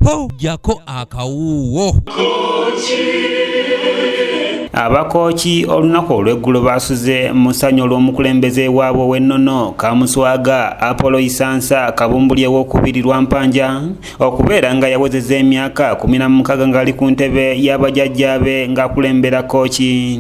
Ho, jjako akawuuwo. Abakooki olunaku olw'eggulo baasuze mu ssanyu olw'omukulembeze waabwe ow'ennono Kamuswaga Apollo Isansa Kabumbuli ow'okubiri Lwampanja okubeera nga yawezezza emyaka 16 ng'ali ku ntebe y'abajjajjaabe ng'akulembera Kooki.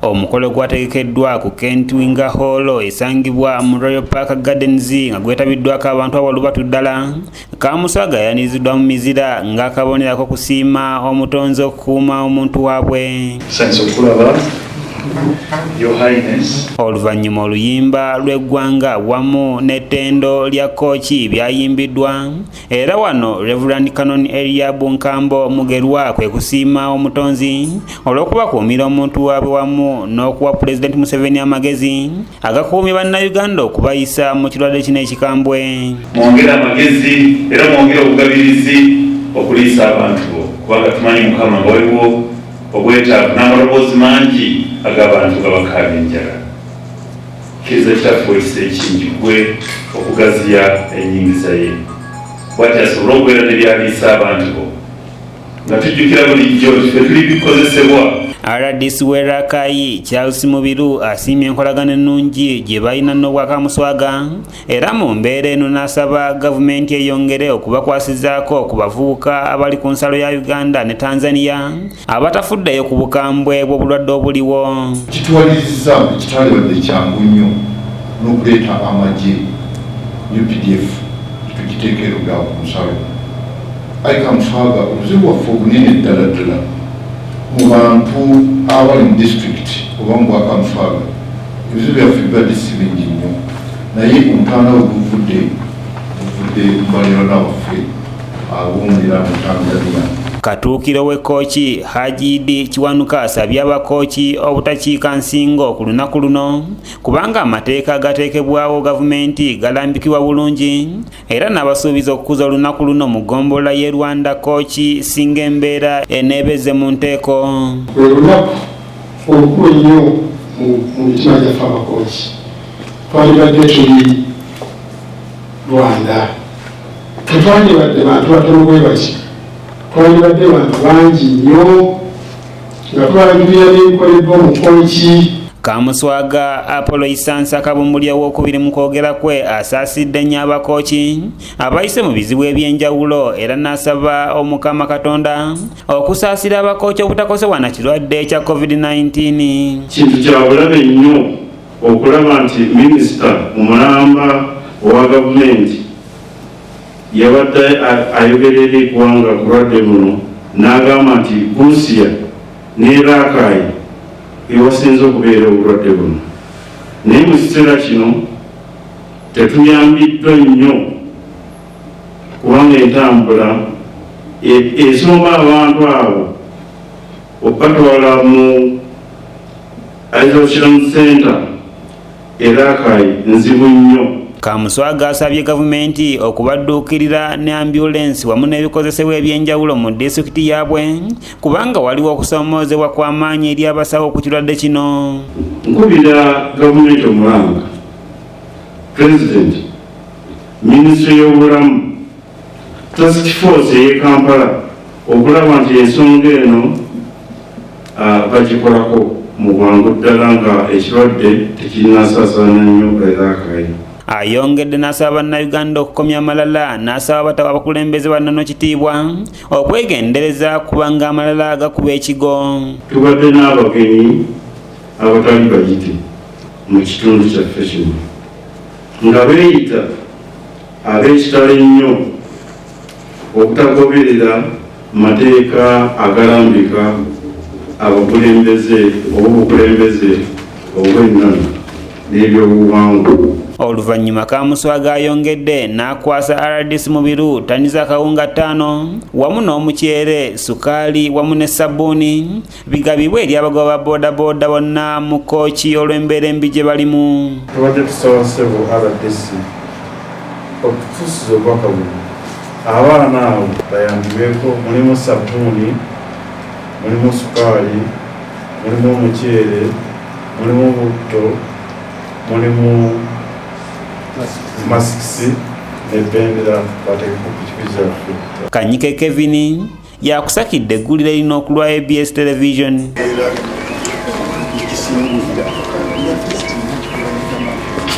Omukolo gwategekeddwa ku Kent Winger Hall esangibwa mu Royal Park Gardens nga gwetabiddwako abantu abalubatu ddala. Kamuswaga yayaniriziddwa mu mizira ng'akabonero ak'okusiima omutonzi okukuuma omuntu waabwe. Nsanyuse okulaba Your Highness. Oluvannyuma oluyimba lw'eggwanga wamu n'ettendo lya Kooki byayimbiddwa era wano Reverend Canon Eliab Nkambo Mugerwa kwe kusiima omutonzi olw'okubakuumira omuntu waabwe wamu n'okuwa Pulezidenti Museveni amagezi agakuumye Bannayuganda okubayisa mu kirwadde kino ekikambwe. Mwongere amagezi era mwongere obugabirizi okuliisa abantu bo, kubanga tumanyi Mukama nga waliwo obwetaavu n'amaloboozi mangi ag'abantu nga bakaabya enjala. Kkiriza Kitaffe ow'ekisa ekingi ggwe okugaziya ennyingiza ye, bw'atyo asobole okubeera ne by'aliisa abantu bo, nga tujjukira bulijjo nti ffe tuli bikozesebwa. RDC w'e Rakai Charles Mubiru asiimye enkolagana ennungi gye balina n'Obwakamuswaga era mu mbeera eno n'asaba gavumenti eyongere okubakwasizaako ku bavubuka abali ku nsalo ya Uganda ne Tanzania abatafuddeyo ku bukambwe bw'obulwadde obuliwo. Kituwaliriza ekitaalibadde kyangu nnyo n'okuleeta amagye UPDF tugiteeka erudda ku nsalo. Ayi Kamuswaga, obuzibu bwaffe obunene ddala ddala mu bantu abali mu disitulikiti oba mu Bwakamuswaga, ebizibu byaffe bibadde si bingi nnyo, naye omutawaana we guvudde guvudde mu baliraanwa baffe ab'omuliraano Tanzania. Katuukiro w'e Kooki Haji Idi Kiwanuka asabye Abakooki obutakiika nsingo ku lunaku luno kubanga amateeka agateekebwawo gavumenti galambikibwa bulungi era n'abasuubiza okukuza olunaku luno mu ggombolola y'e Rwanda Kooki singa embeera eneebezze mu nteeko. Lwe lunaku olukulu ennyo mu mitima gyaffe Abakooki. Twandibadde tuli Rwanda, tetwandibadde bantu batono bwe bati, twandibadde bantu bangi nnyo nga tubalangirira n'ebikoleddwa mu Kooki. Kamuswaga Apollo Isansa Kabumbuli ow'okubiri mu kwogera kwe asaasidde nnyo Abakooki abayise mu bizibu eby'enjawulo era n'asaba Omukama Katonda okusaasira Abakooki obutakosebwa na kirwadde kya COVID-19. Kintu kya bulabe nnyo okulaba nti minisita omulamba owa gavumenti yabadde ayogerera eggwanga ku bulwadde buno n'agamba nti Busia ne Rakai ewasinze okubeera obulwadde buno, naye mu kiseera kino tetuyambiddwa nnyo kubanga entambula esomba abantu abo okubatwala mu isolation center e Rakai nzibu nnyo. Kamuswaga asabye gavumenti okubadduukirira ne ambulensi wamu n'ebikozesebwa eby'enjawulo mu disitulikiti yaabwe kubanga waliwo okusoomoozebwa kw'amaanyi eri abasawo ku kirwadde kino. Nkubira gavumenti omulanga, Pulezidenti, minisitule y'obulamu, task force ey'e Kampala okulaba nti ensonga eno bagikolako mu bwangu ddala nga ekirwadde tekinnasaasaana nnyo e Rakai. Ayongedde n'asaba Bannayuganda okukomya amalala n'asaba batawa abakulembeze bannono kitiibwa okwegendereza kubanga amalala gakuba ekigo. Tubadde n'abagenyi abatali bayite mu kitundu kyaffe kino nga beeyita ab'ekitalo ennyo obutagoberera mateeka agalambika abakulembeze oba obukulembeze obw'ennono n'ebyobuwangwa. Oluvannyuma Kamuswaga ayongedde n'akwasa RDC Mubiru ttani z'akawunga 5 wamu n'omuceere, sukaali wamu ne sabbuuni bigabibwe eri abagoba ba boodabooda bonna mu Kooki olw'embeera embi gye balimu. Tubadde tusaba ssebo RDC okutuusiza obubaka buno, abaana abo bayambibweko, mulimu sabbuuni, mulimu sukaali, mulimu omuceere, mulimu butto, mulimu Masks n'ebendera bateeke ku pikipiki zaffe. Kanyike Kevin yakusakidde eggulire lino ku lwa ABS Television.